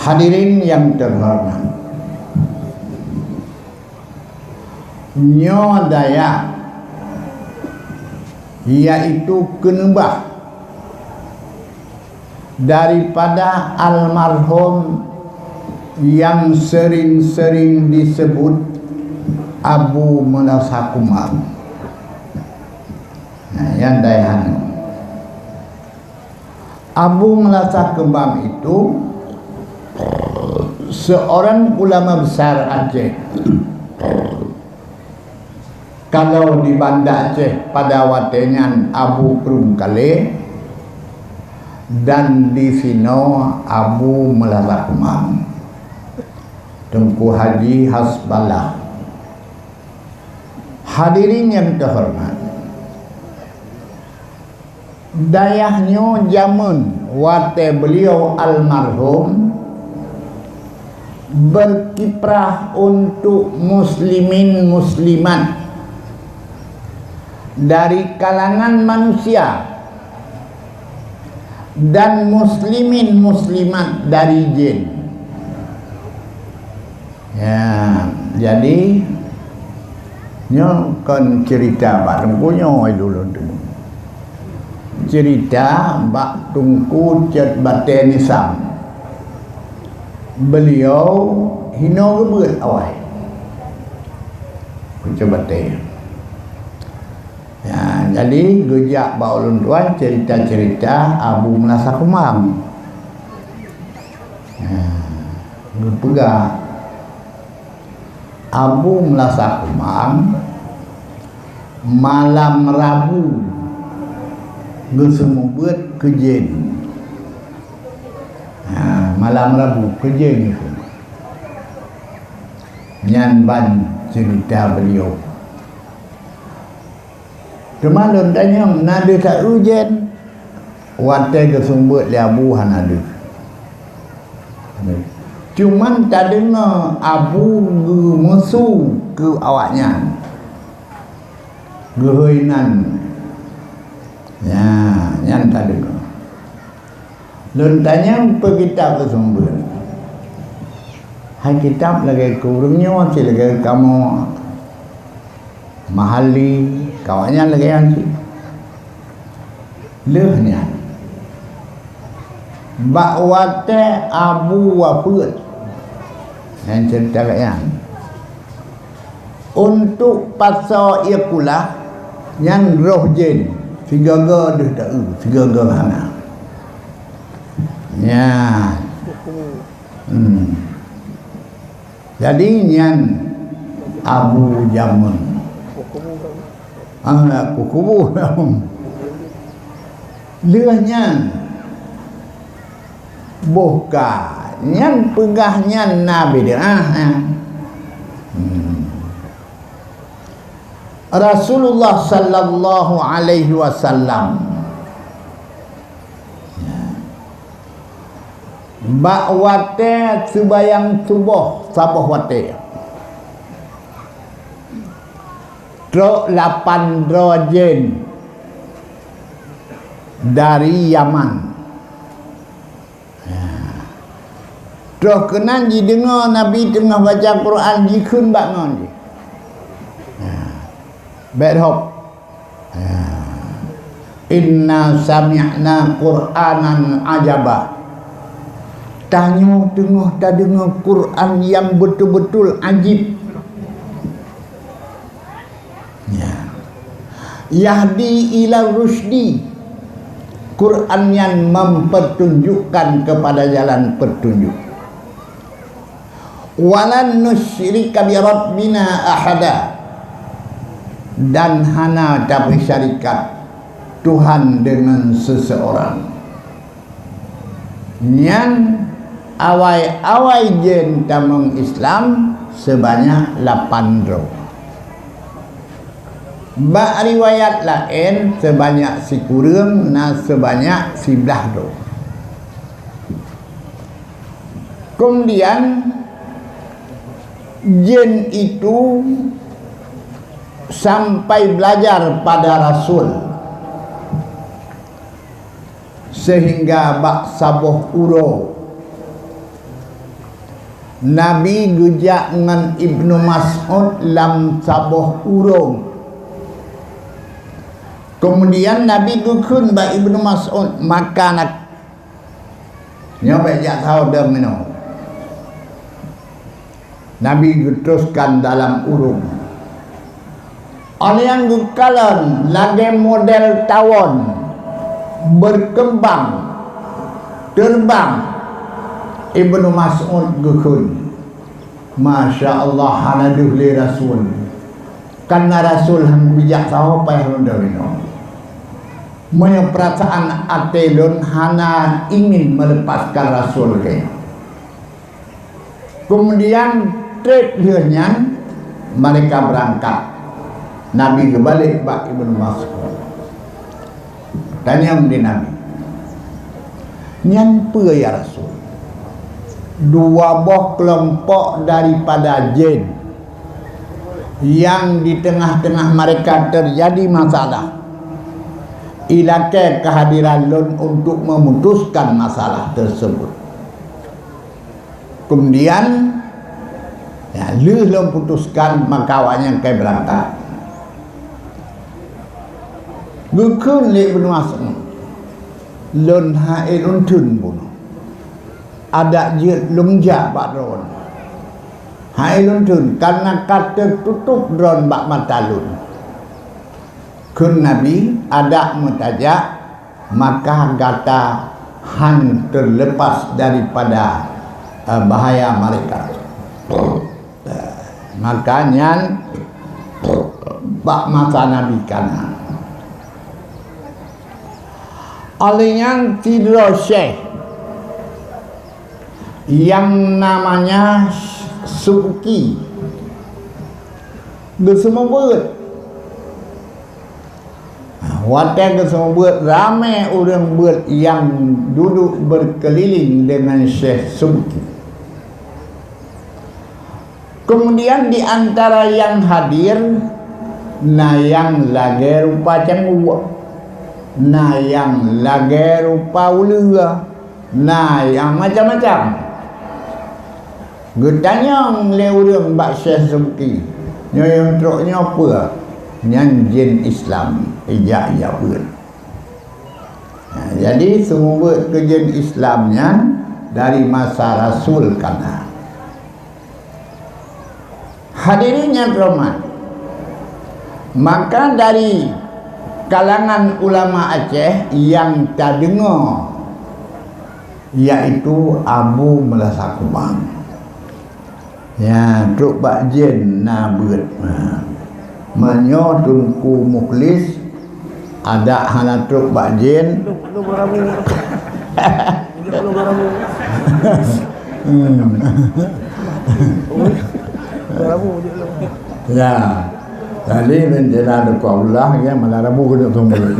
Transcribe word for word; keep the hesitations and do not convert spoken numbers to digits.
Hadirin yang terhormat, nyoe dayah, yaitu keuneubah daripada almarhum yang sering-sering disebut Abu Meulasa Kumbang. Nah, nyan dayah nyoe. Abu Meulasa Kumbang itu seorang ulama besar Aceh. Kalau di Banda Aceh pada watée nyan Abu Krueng Kalé, dan di sinoe Abu Meulasa Kumbang, Teungku Haji Hasballah. Hadirin yang terhormat, dayah nyoe jameun watée beliau almarhum berkiprah untuk muslimin muslimat dari kalangan manusia dan muslimin muslimat dari jin. Ya, jadi nyoe kon cerita bak Teungku nyoe dulu tu. Cerita bak Teungku Cot Batée Nisam. Beliau hinoe geubeuet awai. Cot Batée. Ya, jadi geujak bak ulôn tuan cerita-cerita Abu Meulasa Kumbang. Ya, geupeugah Abu Meulasa Kumbang malam Rabu geuseumeubeuet keu jén. Ha, malam Rabu keu jén geuseumeubeuet. Nyan ban cerita beliau. Teuma lôn tanyong, na deuh taeu jén? Watée geuseumeubeuet lé Abu hana deuh. Cuman tadeungoe Abu geumeusu keu awaknyan. Geuhôi nan. Nya, nyan tadeungoe. Lôn tanyong, peue kitab geuseumeubeuet? Hai kitab lagée keu ureuëng nyoe, cit lagée kamoe Mahalli, keu awaknyan lagée nyan cit. Lheueh nyan, bak watée Abu wafeuet, nyan cerita lagée nyan. Untuk pasoe ié kulah, nyan roh jén, sigoe-goe deuh taeu, sigoe-goe hana. Nyan. Hmm. Jadi nyan Abu jameun. Ah, kukubu. Lheueh nyan, boh ka nyan peugah nyan na bid'ah, eh. Hmm. Rasulullah sallallahu alaihi wasallam bak watée seubayang suboh saboh watée, trok lapan droe jén dari Yaman. Troh keunan jideungoe Nabi teungoh baca Quran, jikheun bak ngon jih. Bèk hop. Inna sami'na Qur'anan ajaba. Tanyoe teungoh tadeungoe Quran nyang beutôi-beutôi ajib. Ya. Yahdi ila rusydi. Quran nyan mempertunjukkan kepada jalan petunjuk. Walan nusyrika bi rabbina ahada. Dan hana tapeusyarikat Tuhan dengan seseorang. Nyan awai-awai jén tamong Islam seubanyak lapan droe. Bak riwayat laén seubanyak sikureueng na seubanyak siblaih droe. Kemudian jén itu sampai belajar pada Rasul. Sehingga bak saboh uroe Nabi geujak ngon Ibnu Mas'ud lam saboh ureuëng. Kemudian Nabi geukheun bak Ibnu Mas'ud, "Makanak." Nyoe bék jak saho deuh minoe. Nabi geuteruskan dalam ureuëng. Óh lheueh nyan geukalon lagée model tawon, berkembang, terbang. Ibnu Mas'ud geukheun, "Masya Allah, hana deuh lé Rasul. Karena Rasul han geujak saho payah lôn deuh inoe." Meunyoe perasaan até lôn hana ingin melepaskan Rasul lé. Kemudian treb lheueh nyan mereka berangkat. Nabi geubalek bak Ibnu Mas'ud. Tanyong di Nabi, "Nyan peue ya Rasul?" "Dua boh kelompok daripada jin yang di tengah-tengah mereka terjadi masalah. Ilakée kehadiran lôn untuk memutuskan masalah tersebut." Kemudian, ya, lheueh lôn putuskan, maka awaknyan ka berangkat. Geukheun lé Ibnu Mas'ud, "Lôn hai lôn theun bunoe. Adak jeuet lôn jak bak droe. Hai lôn theun, karena ka teututup droe bak mata lôn." Kheun Nabi, "Adak meutajak, maka gata han terlepas daripada, eh, bahaya mereka." Maka nyan bak masa Nabi kana. Óh lheueh nyan sidroe syekh yang namanya Subki geuseumeubeuet. Watée geuseumeubeuet, ramé ureuëng beuet nyang duduek beukeulileng deungon Syekh Subki. Kemudian di antara nyang hadir, na nyang lagée rupa cangguek, na nyang lagée rupa uleue, na nyang macam-macam. Geutanyong lé ureuëng bak Syekh Subki, "Nyoe nyang trok nyoe peue?" "Nyan jén Islam, ijak-ijak beuet." Nah, jadi seumeubeuet keu jén Islam nyan dari masa Rasul kana. Hadirin nyang terhormat, maka dari kalangan ulama Aceh nyang tadeungoe, yaitu Abu Meulasa Kumang. Ya, trok bak jén na beuet. Ha. Meunyoe Teungku Mukhlis, adak hana trok bak jén. Lôn, lôn meuramu. Lôn meuramu. Hmm. Meuramu je lôn. Ya. Jadi, rencana Teungku Abdullah, ya, malam Rabu keuneuk seumeubeuet.